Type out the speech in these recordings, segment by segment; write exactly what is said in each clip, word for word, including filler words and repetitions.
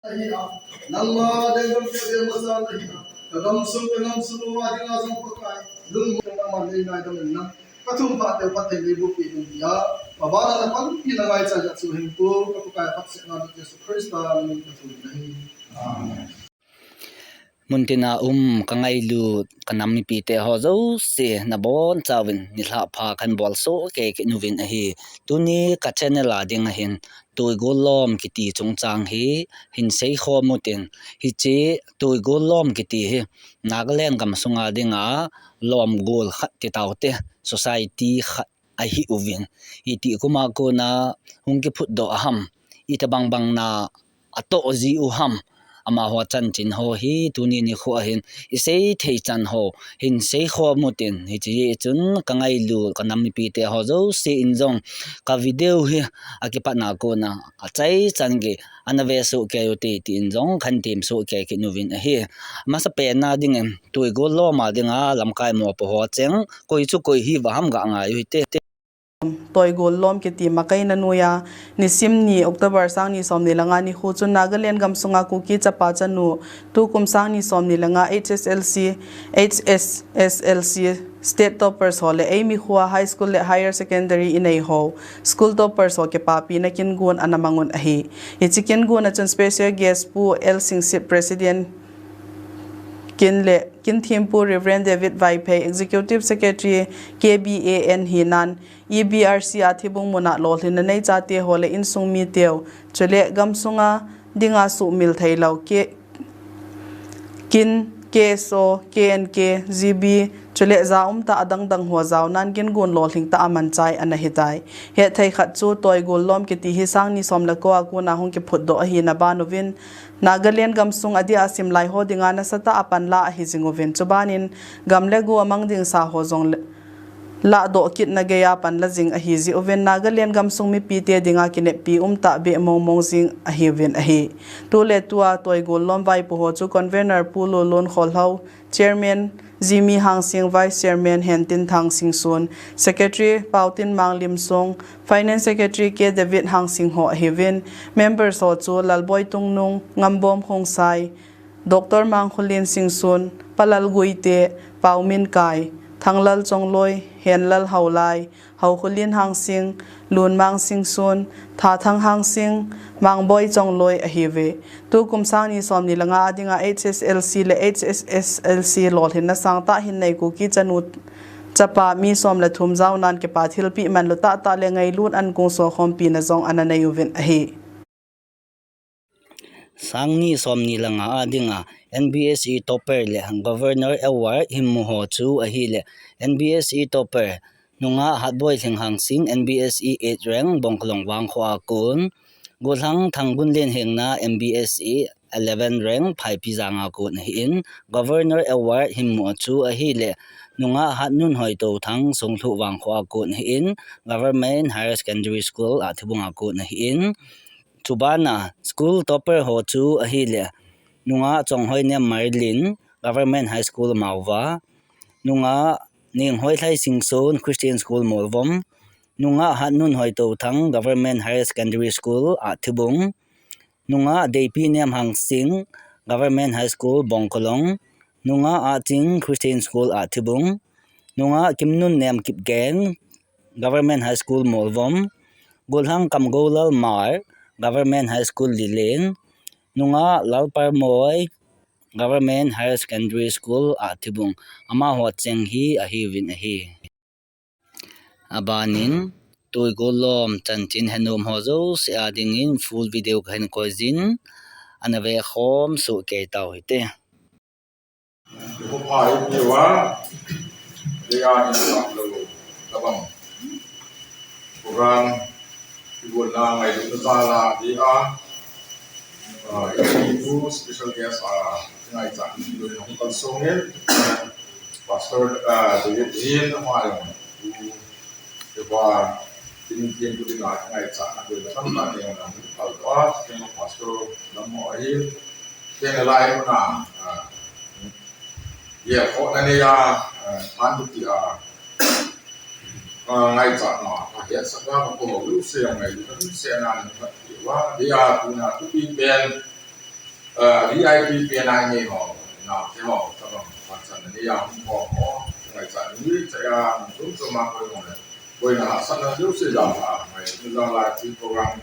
Ahi a, nangma lenggam keh be masa ahi a, ka gamsung ka namsung uva dinga jong Pakai, lungmong nangma nei ngaidam in lang, ka thum pha teu pha tei nei bupi in dia, ka bana na panpi na ngaichat chu hin pu, ka Pakai a phatsehna Jesu Christa min in ka thum in ahi. Amen. Muntina um ka ngailut ka nam mipite ho jouse nabonchauvin nilhah pha kahin bolsoh kei kit uvin ahi. Tuni ka channel a ding ahin Tuigul lom kiti chungchang hi hin seikhom utin, hiche Tuigul lom kiti hi Nagaland gamsunga dinga lom gol khat ti taute, society khat ahi uvin. Iti kuma kona hung kiphutdoh a ham, itobang bang na atoh ji u ham, amaho chanchin ho hi tuni nikho ahin isei thei chan ho hin seikhom utin, hiche jeh chun ka ngailut ka nam mipite ho jouse in jong ka video hi akipatna kona achaichan gei ana vesoh kei ute tin jong kahin temsoh kei kit uvin ahi. Masapen a dingin Tuigul lom a dinga lamkai mopo ho cheng koi chu koi hiuva ham ga ngai u hite. Tuigul lom kiti makaina noiya, nisim ni October sang ni som ni le nga nikho chun Nagaland gamsunga Kuki chapa chanu, tukum sang ni som ni le nga H S L C, H S S L C state toppers ho le eimi khoa high school le higher secondary inei ho school toppers ho kipapina kin gon ana mang un ahi. Hiche kin gon a chun special guest Pu L Singsit, President kin le kin thempu Reverend David Vaiphei, Executive Secretary K B A N hinan, E B R C a Thibung muna lolhinna nei chate ho le insung miteu, chule gamsunga dinga sumil theilou ke, kin, K S O, K N K, G B, chule ja umtah adang dang ho jaonan kin gon lolhing tah a manchai ana hitai. Hetthei khat chu Tuigul lom kiti hi sang ni som le ko a kona hung kiphutdoh ahina ban uvin, Nagaland gamsung adia simlai ho dinga nasatah a panla ahi jing uvin, chubanin gam le go amang ding sa ho jong le, lahdoh kitna geiya panla jing ahi jeh uvin, Nagaland gamsung mipite dinga kineppi umtah beh mong mong jing ahi uvin ahi. Tuletua Tuigul lom vaipo ho chu convener Pu Lulun Kholhao, Chairman Jimmy Hangsing, Vice Chairman Hentin Thangsingsun, Secretary Pautin Manglimsung, Finance Secretary K David Hangsing ho ahiuvin, members ho chu Lalboi Tungnung, Ngambom Khongsai, Doctor Mangkhulin Singsun, Palal Guite, Paumin Kai, Thanglal Chongloi, Henlal Haolai, Haokholin Hangsing, Lunmang Singsun, Thathang Hangsing, Mangboi Chongloi ahiuve. Tukum sang ni som ni le nga a dinga H S L C le H S S L C lolhinna sangtah hin nei Kuki chanu chapa mi som le thum jaonan kipa thilpeh manlu tahtah le ngailut ankung sokhompi na jong ana nei uvin ahi. Sang ni som ni le nga a dinga N B S E topper le Governor Award hin mu ho chu ahile, N B S E topper Nungah Hatboi Lhinghangsing, N B S E eight rank, Bongkolong vangkho a kon, Golhang Thanggunlen Hengna, N B S E eleven rank, Phaipijang a kon ahin, Governor Award hin mu chu ahile, Nungah Hatnunhoitothang, Songlhuh vangkho a kon ahin, Government Higher Secondary School, Ahthibung a kon ahin, chubana school topper ho chu ahile, Nungah Chonghoinem Marilyn, Government High School Mauva, Nungah Nenghoilhai Singson, Christian School Molvom, Nungah Hatnunhoitothang, Government Higher Secondary School, Ahthibung, Nungah Deipinem Hangsing, Government High School, Bongkolong, Nungah Ahching Christian School, Ahthibung, Nungah Kimnunnem Kipgen, Government High School Molvom, Golhang Kamgoulal Mar, Government High School Lileng, Nungah Lalparmoi, Government Higher Secondary School, Ahthibung, amaho cheng hi ahiuvin ahi. Abanin, Tuigul lom chanchin henom ho jouse a dingin full video kahin koijin, ana vekhom soh kei tau hite. Ko pha i piwa, dia ni sa lo, tabang. Program, ibu na ngai lu ta la dia. Ah, ibu special guest, ah, ngai cha ni lo na kal song e. Pastor, ah, David Jin, ama yang. Ibu, ibu, tin tin bu na ngai cha ni lo na kal ta ni na kal to, ah, Pastor, namo ahi. Tena lai muna, ah, ye kho na ne ya, ah, pan tu ti a, ah, ngai cha na, ah, ya sa ka ko lu se ngai lu se na ni ka ti wa, dia tu na tu pi pen, Uh, V I P pen a nge ho, na te ho, tabang, pansan ni ya hung ho ho, ngai sa ni cha ya, hung tum tum ma ko ho le. Boina hahsatna jouse jam a, ngai ni jam lai ti program.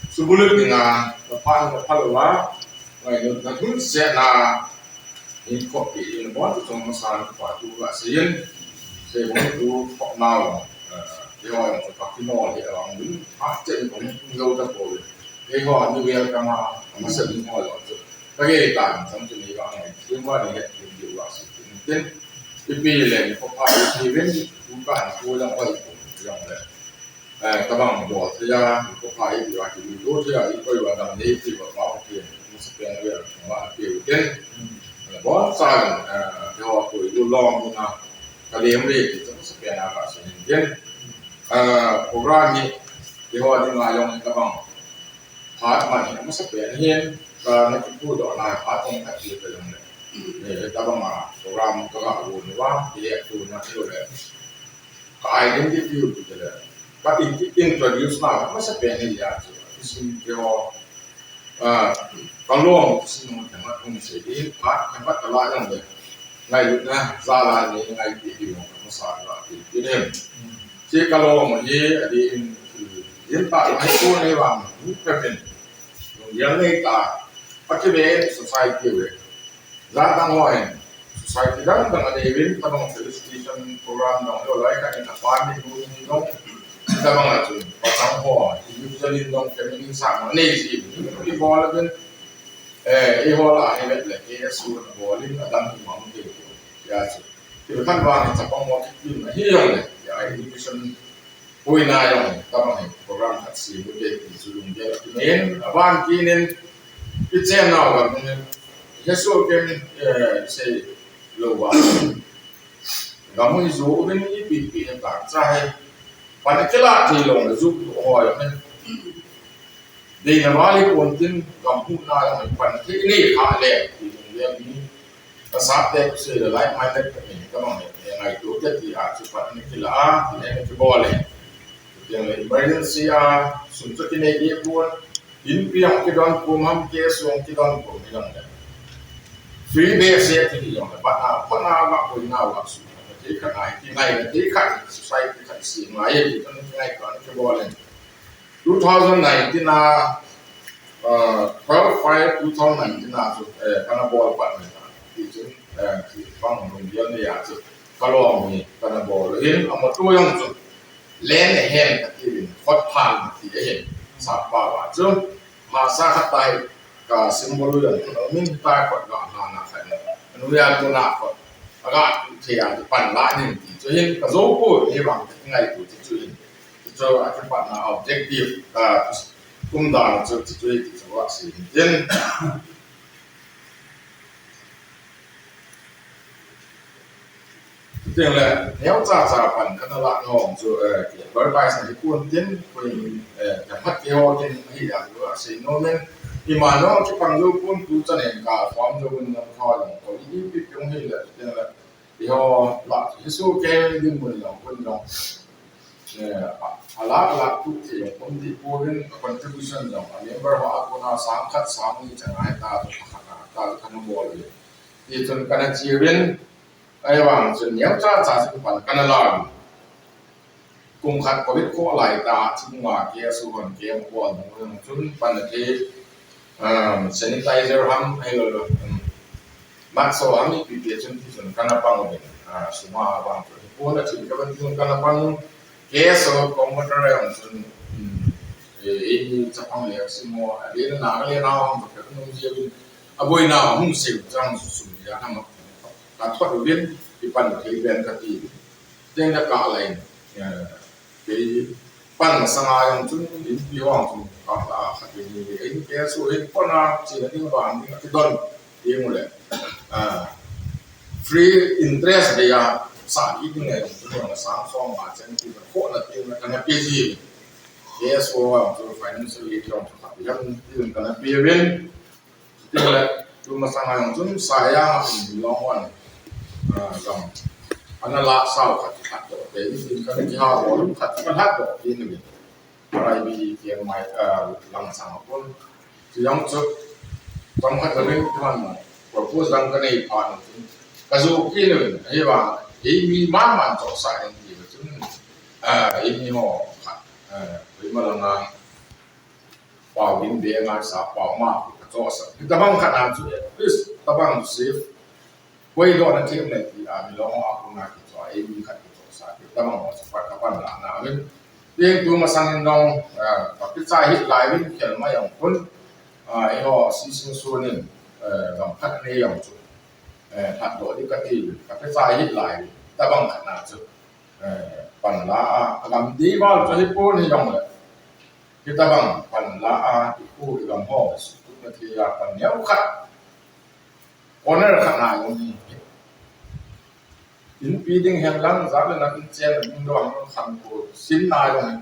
Subulhit ni na, na pa na pa lo wa, ngai ni na hun se na, ni ko pi ni bon tu tong ma sa ni pa tu wa se yin. Se bon tu ko na lo. Eh, te ho yang pa ki no le ang ni. Ha che ni bon tu lo ta ko le. Te ho ni wel ka ma, ma se ni ho lo. Ka ge ta, sam chu ni ba ngai, tin ba ni he, tin diu ba si, tin, tin. Ipi le, ko pa, ipi ven, ku ka, ku lang oi, ku lang le. Eh, tabang bo, te ya, ko pa, ipi ba, ki lu, te ya, i koi ba, dam ne, ipi ba, ba, ki, mo sa pen, ya, ma, ki, tin. Eh, bo, sa, eh, yo, ko, i lu long, na, ka le, mo le, ki, mo sa pen, a, ka, si, tin. Eh, program ni, te ho, ni, ma, yong, tabang. Phat man hi, masa pen hin, ka na kipu doh na, phat hung khat ti ka jong le. Eh, tabang a, program ka ga gu ni wa, ki le tu na ti le. Ka identity u ti le. Ka in-, introduce na, masa pen hin ya ti. Ti sim ki ho, ah, ka long, ti sim ho, ka ma tung se di, phat, ka ma ka la jong le. Ngailutna, jala ni, ngai ti di mo, ka sa la ti, ti dem. Si ka lo mo ye, a di in, in ta, ngai ko nei wang, ni ka pen. Yang nei ta, pa ki ve, society ve. Za dang ho en. Society dang dang a nei vin, tabang felicitation program dang lo lai ka in a pa ni du ni dong. Tabang a chu, pa tang ho, usually dong family sa mo nei si, ni bol vin. Eh, i ho la, he le, ke su bol in, a dang mo mo ke. Ya chu. Ti khan vang in chapang mo kit in ahi jong le, ya education puina jong le, tabang in program khat si mu te ti chu lunggel a kinen, a van kinen, i chen nau gam in, he so ken, eh, sei lo va. Gam hi zo uvin ipi pi he ta cha he. Pan kila ti long le zu ho jong le. Deina vale kon tin gam huhna jong pan thei nei kha le, ti jong le mi. Ka sap te sei le like minded ka ni, ka bang le, ngaito te ti a chu pan ni kila a, ti ne ki bol le. Ti le emergency a, sum chu ki nei di kon, in pi ang ki don kum ham ke sung ki don kum ni jong le. Free be se ti jong le, but a, ko na wa ko na wa su. Ti ka ngai, ti ngai, ti ka society ka si ngai, ti ka ngai ka ki bol le. Two thousand nineteen a, uh, twelve five two thousand nineteen a chu, eh, kana bol pat mai ta. Ti chu, eh, ti pang lung dia ni a chu. Ka long ni kana bol hin, ama tu jong chu. Len a hen ka ti vin, khot phan ti a hen. Sa pa wa chu. Ma sa khat tai ka symbol u jong chu. Min tai khot ga ha na khat. Anu ya tu na khot. Aga tu thei a tu pan la ni ti chu hin ka zo ko ni bang ngaito ti chu hin. Chu a chu pan na objective, ah, kum dan chu chu chu chu wa si tin. Tin le, neo cha cha pan kana la no chu, eh, advertise ni kun tin, kun, eh, ka phat ke ho tin hi ya chu wa si no men. I ma no ki pan lo kun tu cha ne ka form lo kun no kha lo ko i pi pyong hi le tin le. Iho la, Jesu ke din mun jong, mun jong. Eh, a, a la, a la tu ti jong, kum ti pu rin, a contribution jong, a member ho a kona sang khat, sang ni chang ai ta, tu khat na, ta tu kana bol le. Ti chun kana chi rin, ai vang chun neo cha cha chun pan kana la. Kum khat covid ko lai ta, chunga ke su hon ke ko hon chun pan te, um, sanitizer ham, ai lo lo, um, mask ho ham ipi pi chun ti chun kana pang uvin, ah, suma bang chun. Ko na chun ka ban chun kana pang, ke so computer ham chun, um, e, e, chapang le simo, a le na, le na ham ka nung je uvin, a boina hung se chang su su ya ham, ka thot uvin, i pan thei ben ka ti. Teng le ka lai, eh, kei pan masanga jong chun, inpi ho chun, ka la khat ni, in ke su hin pona, chi na ding ban ding ki don, ding le. Ah, free interest de ya, sa i ding le, jong chun, jong sang song ma chen ki ko na ti na kana pi ji. Ke su jong chun financial aid jong chun, ka pi jong ti kana pi vin. Tin le, tu masanga jong chun, sa ya, um, long one. Ah, jong. Ana la sao khat khat to, te, ni tin ka ni ha, volume khat khat khat to, tin ni. Para i bi ke mai, ah, lang sang pon. Ti jong chu. Kam khat ka ring tuan ma, propose dang ka nei pha na chun, ka zo ki le, hei va, hei mi ma ma chok sa in ti ka chun, ah, hei mi ho khat, ah, hei ma langa, pau in be nga sa, pau ma ka chok sa. Tabang khat na chu, is tabang safe. Koi do na thim le ti a mi lo a ku na ki cho, ei mi khat ki cho sa ki ta ma mo sa pa ka pan la na min. Ti tu ma sang in dong, ah, ka pi cha hi lai min khel ma yong kun. Ah, ei ho si sing su nin, eh, gam khat ne yong chu. Eh, khat do di ka ti, ka pi cha hi lai, ta bang khat na chu. Eh, pan la a, a gam di val chu hi pun hi yong le. Ki ta bang pan la a, i ku i gam ho, su tu na ti a pan yong khat. Corner khat na jong hi. Inpi ding hen lang, ja le na in chen ding do ang khan ko sin na jong hi.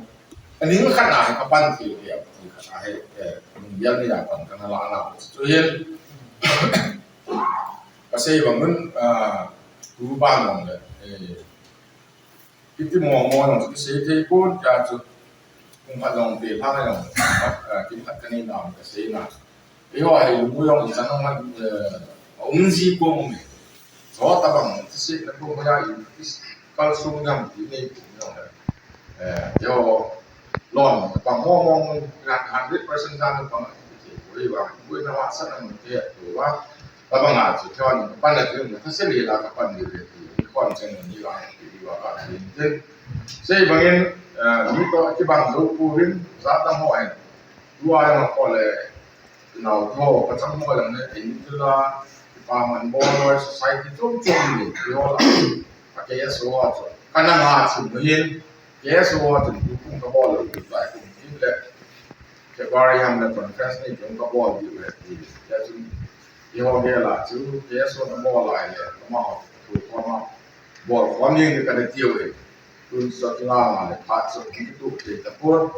Aning khat na hi ka pan ti le, ti khat na hi, eh, mun bial ni ya pan ka na la na ko chu hin. Ka sei bang mun, ah, tu ban long le, eh, Kiti mo mo nong chu kisei thei pon tia chu. Kum khat nong pe pha nong. Kim khat kani nam ka sei na. Ei ho hei lu mu yong i chan nong man, eh, um ji ko mo me. Zo ta bang ti se na ko mo ya i kal sung yam ti nei pu nong. Eh, yo lon bang mo mo mo hundred percent dan bang ti ko i wa. Ko na wa sa na mo te ko wa. Ka bang a chu, chuan ka pan a chu, ka se le la ka pan le le ti, ni kon chen ni la ti, ni wa ka ti, tin. Sei bangin, eh, mi to ki bang zo pu rin, za ta mo en. Tua ya ko le, nau to, ka chang mo lang ne, in tu la, ki pa man bo lo, society chom chom ni, ki ho la. Ka ke so a chu, ka na nga chu mo hin, ke so a chu, tu kum ka bo lo, tu ta kum ni le. Ke bar yam le conference ni, kum ka bo lo, ti, ya chu, Eiho gel a chu, K S O na bol lai le, amaho thu koma bol khom jeng ding kana tiu e. Tun chu kinga nga le phat chu kitu thei tapon.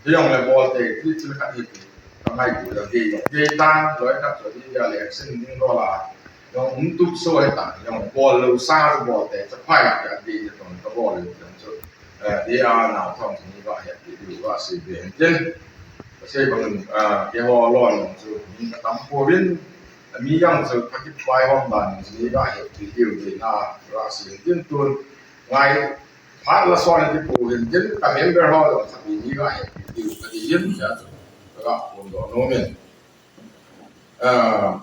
Hijong le bol thei ti thil khat hi ti. Ka ngaitu le gei jong gei tan, loi khat chu hi gel le action ding lo la. Jong um tup so he tan, jong bol lou sa chu bol thei, chaphai a gei te ton ka bol le jong chu. Eh, dia na thong ni va he ti va si be hen. Ka sei bang, ah, keiho lon chu min ka tam pouvin, mi jong chu ka kipai hom dan chu ni ka he ti diu ve na ra si tin tun ngai phat la son ti pouvin tin ka member ho jong chu ni ka he ti diu ka ti yin cha chu ka phone doh nom in. Ah,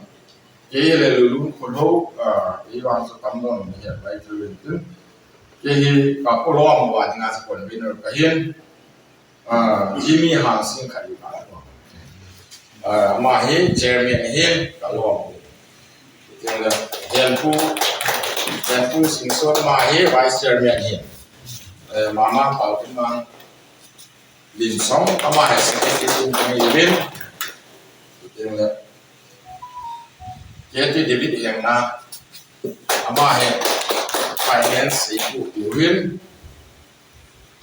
kei le Lulun Kholho, ah, kei vang chu tam don ni he lai chu in tin. Kei hi ka Kholho mo va ni nga chu convener ka hin. Ah, Jimmy Hangsing khat hi ka. Ah, ama hi chairman hi ka lom. Tin le, Henpu, Henpu Singson ama hi vice chairman hi. Eh, Mama Pau Tin Mang Linsong ama hi secretary tin kami uvin. Tin le, K T David Hengna ama hi finance hi ku uvin.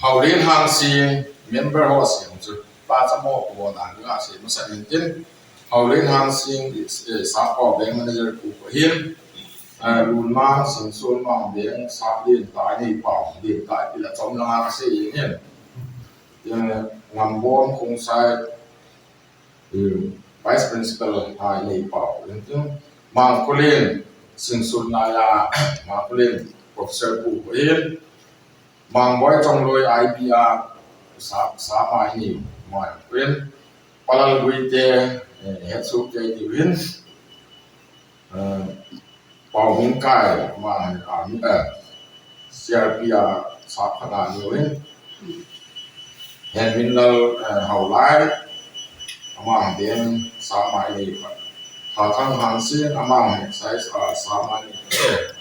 Haolin Hangsing, member ho sing chu, pa chamo ko dan nga sei masa in tin. Haolin Hangsing, eh, Sap Pau Bank manager pu ko hin. Eh, Lunmang Singson Mang Bank, Sap Lin ta ni pau, Lin ta pila chom langa ka sei in hin. Tin, Ngambom Khongsai, Vice Principal ha inei pau. Tin, Mangkholin Singson na ya, Mangkholin Professor pu ko hin. Mangboi Chongloi I B a sa, sa ma inei ma ko hin. Palal Guite, eh, head su ke ni hin. Eh, Pau Hung Kai, ama hi army, eh, C R P a sap khat a ni uvin. Henminlal, eh, Haolai, ama hi den sap mai ni khat. Thathang Hangsing, ama hi excise a sap mai ni khat.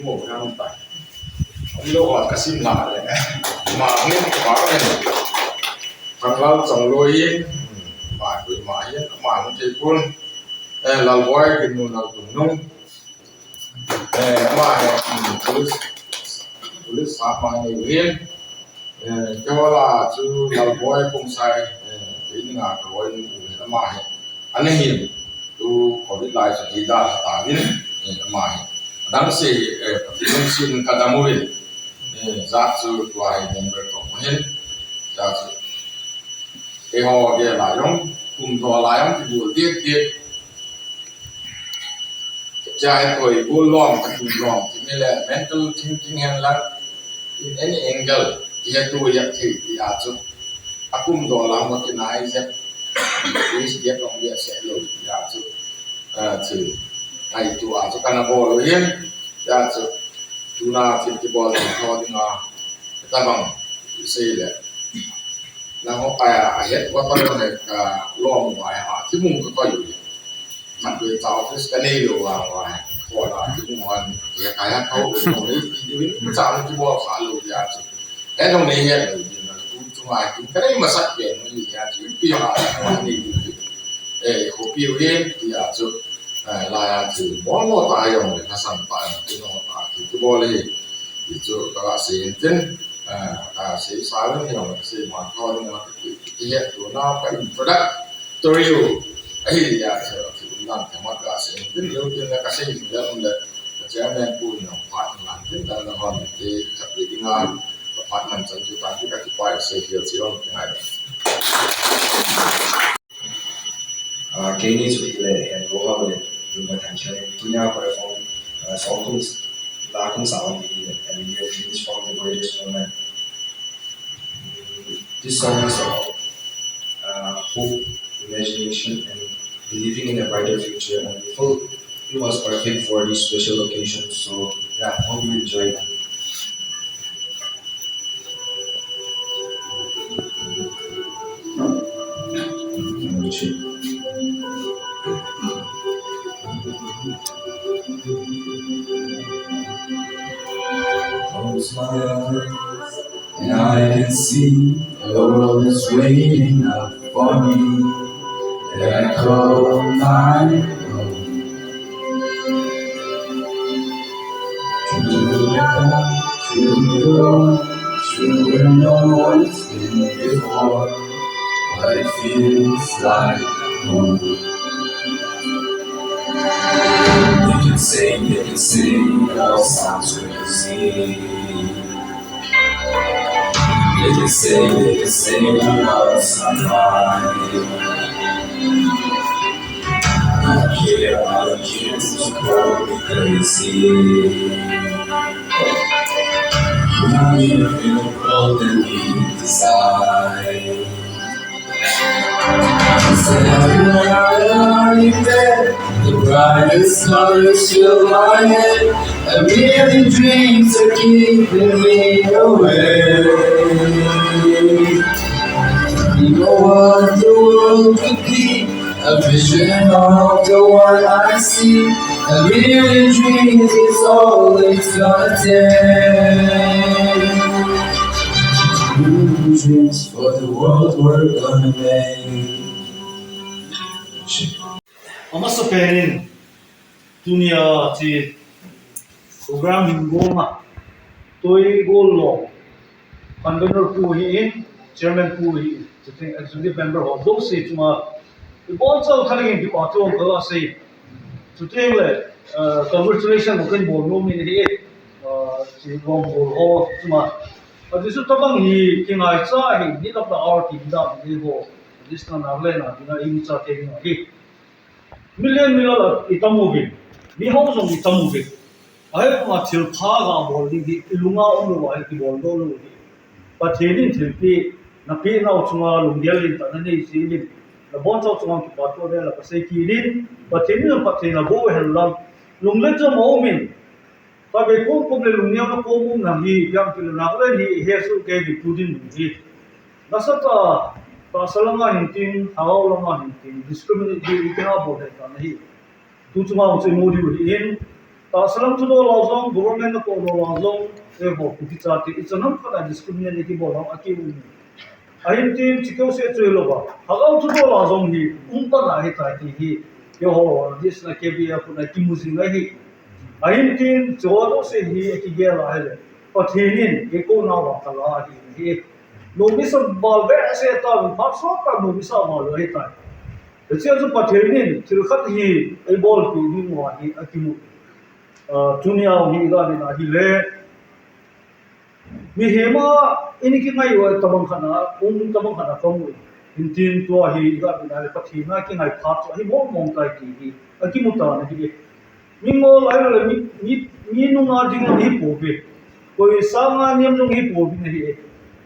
Mo kan ta. Lo wa ka sim la le. Ama hi, ama hi. Thanglal Chongloi, ama hi, ama hi, ama hi kun. Eh, Lalboi Ginnu Laltungnung. Eh, ama hi, hmm, police, police sap mai ni hin. Eh, keiho lah chu Lalboi Khongsai, eh, kei dinga ka boi nu ama hi. Ana hin, tu covid lai chu kei da ta vin, eh, ama hi. Adang se, eh, Pathen sin ka dam uvin. Eh, jat chu tua hi member ko hin. Jat chu. Keiho gel a jong, kum thua lai jong kibol tit tit. Chai koi bu lom, ka tu lom, ti ni le mental thinking hen lang, in any angle, ti he tu yak thei, ti a chu. A kum do la mo ti nai zep, is get on the se lo, ti a chu. A chu, ai tu a chu, kana bol lo yen, ti a chu. Tu na, ti ti bol, ti tho ding a, ta bang, ti sei le. Nangho kaya a headquarter le ka lom vai a thimung ka koi u. Khat vei cha office ka nei lou vang vai. Ko la thimung van ya kaya kau lou nei ti di win cha lou ti bol kha lou ya chu. He lou nei he lou di na tu chu ngai tu ka nei masak pen ni ya chu pi ha ma nei di. Eh, ko pi u he ti ya chu. Eh, la ya chu bol mo ta yong le ka san ta ti no ta ti bol le. Ti chu ka sei in tin. Ah, ka sei sa le ni, ka sei ma tho ni, ka ti, ti, ti, tu na ka introductory u. Ahi ya, so, ti un dan ka ma ka sei, tin lo tin ka sei ni dan le, ka chairman pu ni pa ni lan tin dan na hon ti ka pi ding a, ka pa nan chan chu tan ti ka ti pa sei hi chi long ti ngai. Ah, keini chu hile, en ko ha le, tu ma than chai, tunia ko phone, ah, song kum, la kum sa on hile, and we have finished from the greatest moment. Mm, this song is about, uh, hope, imagination, and believing in a brighter future, and we felt it was perfect for this special occasion. So, yeah, hope you enjoy it. Close my eyes, and I can see the world is waiting up for me. Echo my own. True love, true love, true love. Been before, but it feels like home. They can say, they can say, it all sounds crazy. They can say, they can say, it all sounds fine. I don't care, I don't care, just call me crazy. I'm in a world that we desire. The brightest colors fill my head. A million dreams are keeping me awake. You know what the world could be. A vision of the one I see. A million dreams is all it's gonna take. Million dreams for the world we're gonna make. Amasapen in, tunia chi program hin gong a, tui gol lo, convener pu hi in, chairman pu hi in, chuteng executive member ho, those chunga, ibon chau thaling in kipa thu ka la sei. Chuteng le, uh, congratulation kan bol nom in hi, uh, chi gong bol ho chunga. Ati chu tabang hi kingaicha hi, ni lap la hour ti da ni ho. Additional na le na, dina i mi cha te ni hi. Million million la i tam uvin. Mi hou jong i tam uvin. Ahi puma thil pha ga bol ding hi, i lunga um lou a, i bol do lou hi. Pathen in thil pi, na pi nau chunga lunggel in ta na nei ji in. Na bon chau chunga kipa thu ve la ka sei kit in. Pathen in Pathen na bo hen lang. Lunglet jong um in. Ka ve kom kom le lungneo na kom um na hi, piang pil na le hi, he su ke di tu din hi. Nasatah, tahsa lama hin tin, thagau lama hin tin, discriminate di, i kina bol he ta na hi. Tu chunga chu i mu diu hi in, tahsa lam chu lo la jong, government na ko lo la jong, e ho, Kuki chate, i chanam khat a discriminate i kibol a, a ki um. Ahin tin, chi keu se chu hi lo ba. Thagau chu lo la jong hi, um ta na hi ta ti hi. Yo ho, this na K B a khu na kimu jing a hi. Ahin tin, chu ho se hi, a kigel a hi le. Pathen in, e ko na wa ka la hi hi. Nomisa bal behseh ta, phat sot ta nomisa bal lo hi ta. Hichea chu Pathen in thil khat hi eibolpi ding uva hi akimu. Ah, tunia hi i ga vet na hi le. Mihem a i kingai uva tabang khat na, um tabang khat na ka mu. Hintin tua hi i ga vet na le Pathen a kingai phat chu ahi mong mong tai ti hi akimu ta na hi. Mingol ahilou le mi, mi, mi nunga ding jong hi pouve. Koi sanga niam jong hi pouve nahi.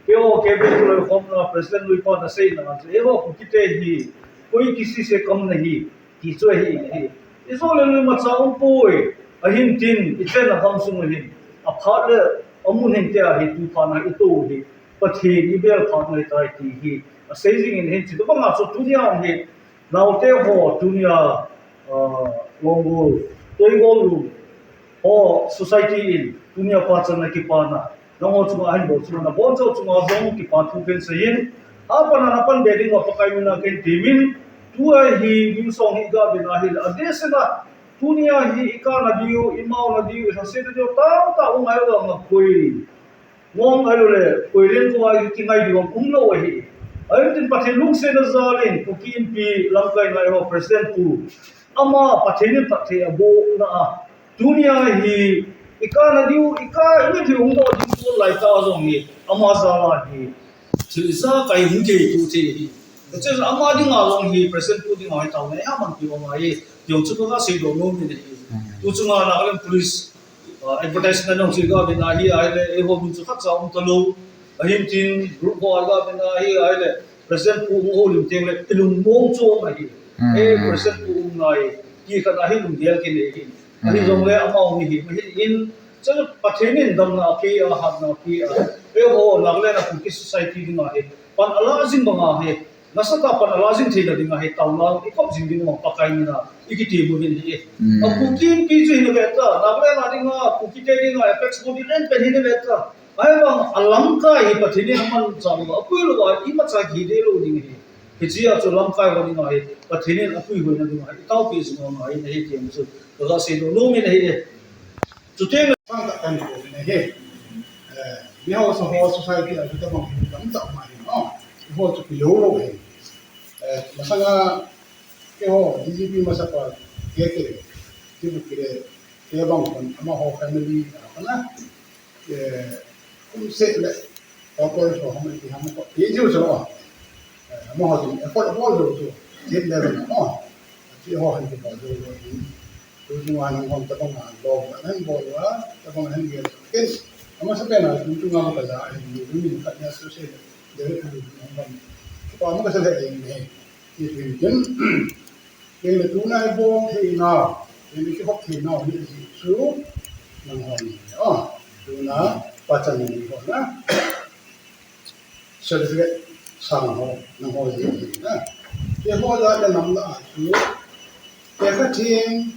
Keiho cabinet loi khomna president lui pan asei na chu, eiho Kukite hi koi kisei se kam nahi, ti chu ahi nahi. Ijole lui macha um poi, ahin tin, ichenna gamsung ahin. Aphat le amun hin tia hi tu phat na ito hi. Pathen ibel phat ngai tai ti hi. Asei jing in hin chu banga chu tunia hi. Naote ho tunia, ah, Longgol, Toigol lum ho society in tunia pachatna kipana, nangho chunga ahin bol chunga nabonchau chunga jong kipa thu kahin seiyin, apan a napan be ding uva Pakai mina kahin temin, tua hi New Song hi gavin ahile, adeh sela, tunia hi ikana diu, imaona diu, ilhasetna diu, tamtah um ahi vanga koi Mong ahilou le, koilen koma kingai diu umlou ahi. Ahin tin Pathen lungsetna jal in, Kuki Inpi lamkai ngai ho President pu. Ama Pathen in phatthei abohna a. Tunia hi, ikana diu, ika, imi thi umdoh ding pu lai ta jong hi, ama jal a hi. Thil ijakai hung kei tu thei hi. Kachun ama dinga jong hi, President pu dinga hi taona aman pi um ahi. Jong chu kasei doh nom in ahi. Tu chunga Nagaland Police Ah, advertisement jong chu gavin ahi, ahile, eiho min chu khatcha um talou. Ahin tin, group ho gavin ahi, ahile, President pu hung houlim teng le, ilungmong chu um ahi. Eh, President pu um ngai, ti khat ahi lunggel kinei hin. Ahi jongle, ama um hi, ahin, chu Pathen in damna apeh a, hatna apeh a. Eiho, Nagaland a Kuki society dinga hi, pan ala jing banga hi, nasatah a pan ala jing theina dinga hi taona i kop jing ding u Pakai mina i kiti mu hin hi. A Kuki Inpi chu hin ve ta, Nagaland a dinga, Kukite dinga, apex body len pen hin ve ta. Ahivang a lamkai hi Pathen in aman cha lou, apui lou a, imacha kidei lou ding hi. Hichea chu lamkai ho dinga hi, Pathen in apui hoina dinga hi, i taopi jing u ngai nahi ti chu, kaga sei doh nom in ahi. Chuteng le pang ta kan ko ne he. Eh, mi ho sa ho society a chu tabang hi lam ta ma hi no. Ho chu pi lo lo he. Eh, masanga keiho D G P masapa ke ke. Ki bu ki le ke bang kon ama ho family a kana. Eh, kum se le. Ko ko so ho ma ki ha ma ko. Ye ju so. Eh, ama ho chu effort bol jo chu. State level a. Ti ho han kibol jo jo. Tu chunga nang hon tabang a lom a nang bol a, tabang a nang gel. Ken, ama sa pen a, tu chunga ma ka ja, ai, ni, ni, ni, ka nya so se, de, de, ni, ni, ni, ni, pa ma ka sa le, ai, ni, ni, ni, ken, ken le tu na ai bol thei na, ken le ki hop thei na, ni, ni, su, nang hon ni, ah, tu na, pa chan ni, hon na. Certificate sang ho, nang ho jeng jeng na. Keiho jat le nam lah a chu, tekha theng,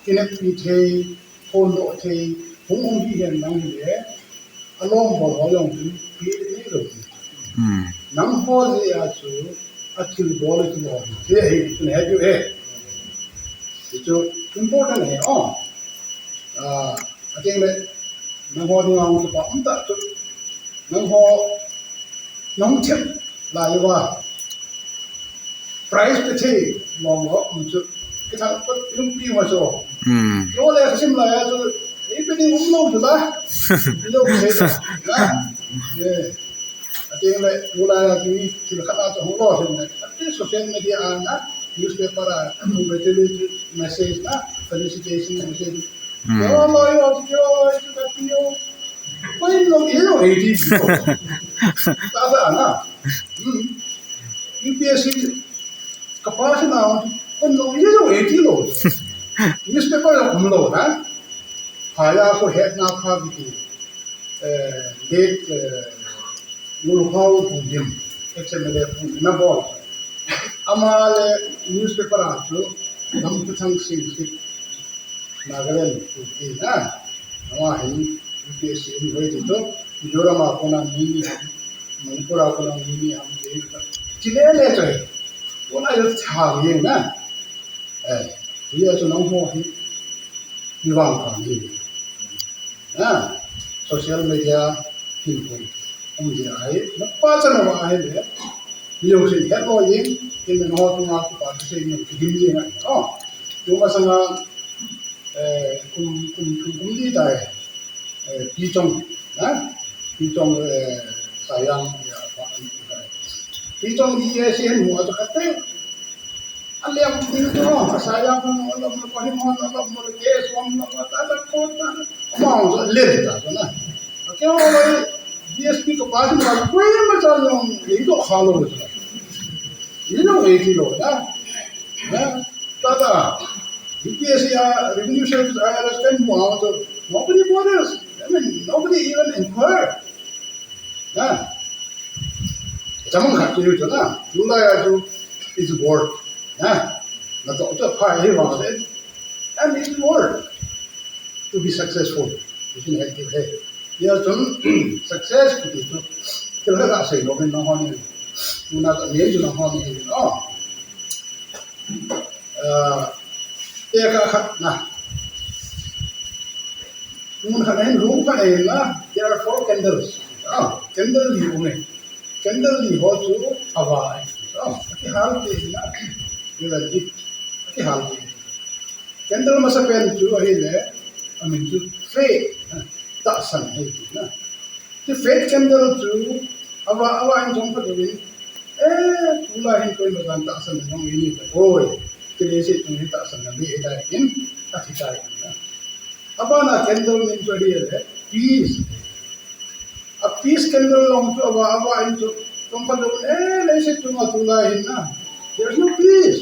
kineppi thei, phondoh thei, hung um hi hen nang hile, alom bol ho jong chu, pi ni lo. Nang ho jeh a chu, athil bol chu lo. Thei hi, chu ne hi chu he. Chu important he, oh. Ah, ateng le, nang ho dinga hung kipa um ta chu. Nang ho, nang thep lai uva. Prize pe thei, mong ho, um chu. Kithang pat, lungpi ma chu. Yo le, kasim lai a chu. Ei pe ding um lou chu ta. Lou chu ta. Na. Eh. Ateng le, tulai a chu, thil khat a chu hung lo hin le. Ati social media a na, newspaper a, congratulatory message na, felicitation message. Yo lo yo, yo, yo, yo, yo. Koi lo, yo, yo, yo. Ta ta na. Hmm. U P S C ka pass na, koi lo, yo, yo, yo, yo. Newspaper a hung lo na. Phaya ko het na pha ki. Eh, late, eh, Ngulhao Bungdim, ex M L A Bungdim, na bol. Ama le newspaper a chu, Lamputhang Singsit, Nagaland, Kuki na. Ama hin, U P S C in hoi ti chu, Mizoram a kona mi ni ham, Manipur a kona mi ni ham, ti. Chile le chu. Kona yo cha mi na. Eh, hia chu nang ho hi, mi vang kha mi. Na, social media hin hoi. Um dia ai, na pa cha na ma ai le. Mi lo sin het lo yin, kin na ho tu ma ku pa se ni ki dim yin ai. Oh, tu ma sanga, eh, kum, kum, kum, kum di tai. Eh, pi chong, na? Pi chong, eh, sayang, ya, pa, pi chong di ye sin mo ta kate. Alem ding to, asaya mo lo mo ko hi mo lo mo ke so mo ta ta ko ta. Mo so le ta na. Ke o lo D S P ko pa ma ko ma cha lo, i to kha lo. I lo e ti lo na. Na, ta ta. U P S C, ah, Revenue Service, I R S kan mo so. Nobody bothers. I mean, nobody even inquire. Na. Chamang khat tu tu na. Tulai a tu is work. Na. Na to to pa e wa le. And it's work to be successful. Isn't it? Hey. Ya chun success kiti chu. Kila ka sei lo men na hon ni. Tuna ka ye chu na hon ni. Oh. Ah, te ka khat na. Mun khat hin room khat hin na, there are four candles. Ah, candle li um e. Candle li ho chu ava e. Ah, ki hal te na. Ki la di. Ki hal te. Candle masa pen chu ahile, amin chu faith, ah, tahsan ahi na. Ti faith candle chu ava, ava in jong ka dovin. Eh, tulai hin koima jan tahsan na jong ini ta. Oi, kile se tung hi tahsan na bi e dai in, athi dai in na. Abana candle min chu ahile, peace. A peace candle long chu ava, ava in chu, tung ka dovin, eh, le se tung a tulai hin na. There's no peace.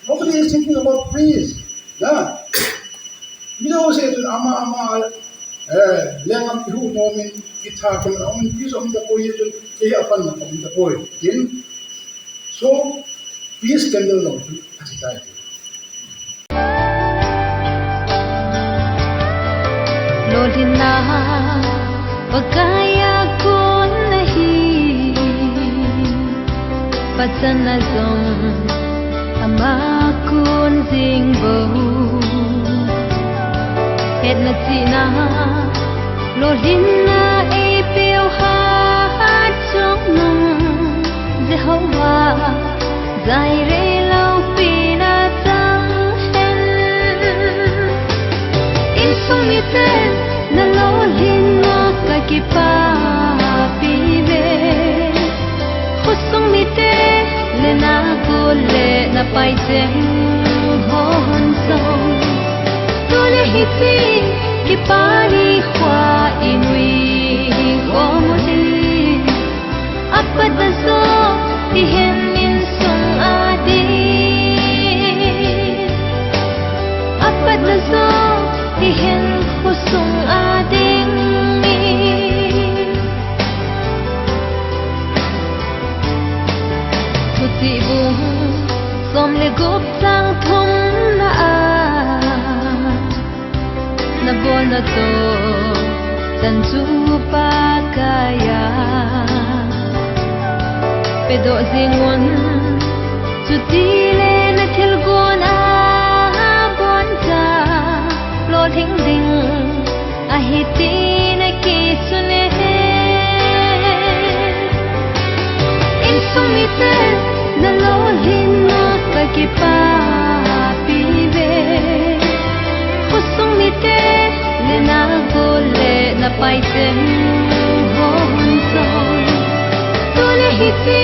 Nobody is thinking about peace. Na. Mi jouse chun ama, ama, eh, lengam ihu nomin, kitha kin, amin peace um tapoi chun, kei a pan na um tapoi. Tin, so, peace candle long chun, athi tai. Lolhinna, Pakai a kon ahi. Pachatna jong ama kon jing bou. Hetna chihna, lolhinna eipeu hat chungnung Jehovah Jireh loupina chang hen. Insung mite na lolhinna ka kipapi ve. Khosung mite le na gol le na pai cheng hon song. Tule hiche kipa nikho i nui khom u hi. Apatna jo hihen insung a ding. Apatna jo hihen khosung a ding. Thuchih bung som le gup chang thumna a, na bolna toh chan chu Pakai a pedoh jing un. Chutile na thilgon a boncha lolhing ding ahi ti na kisun e. Insung mite na lolhinna ka kipapi ve. Khosung mite le na gol le na pai cheng hon song. Tule hiche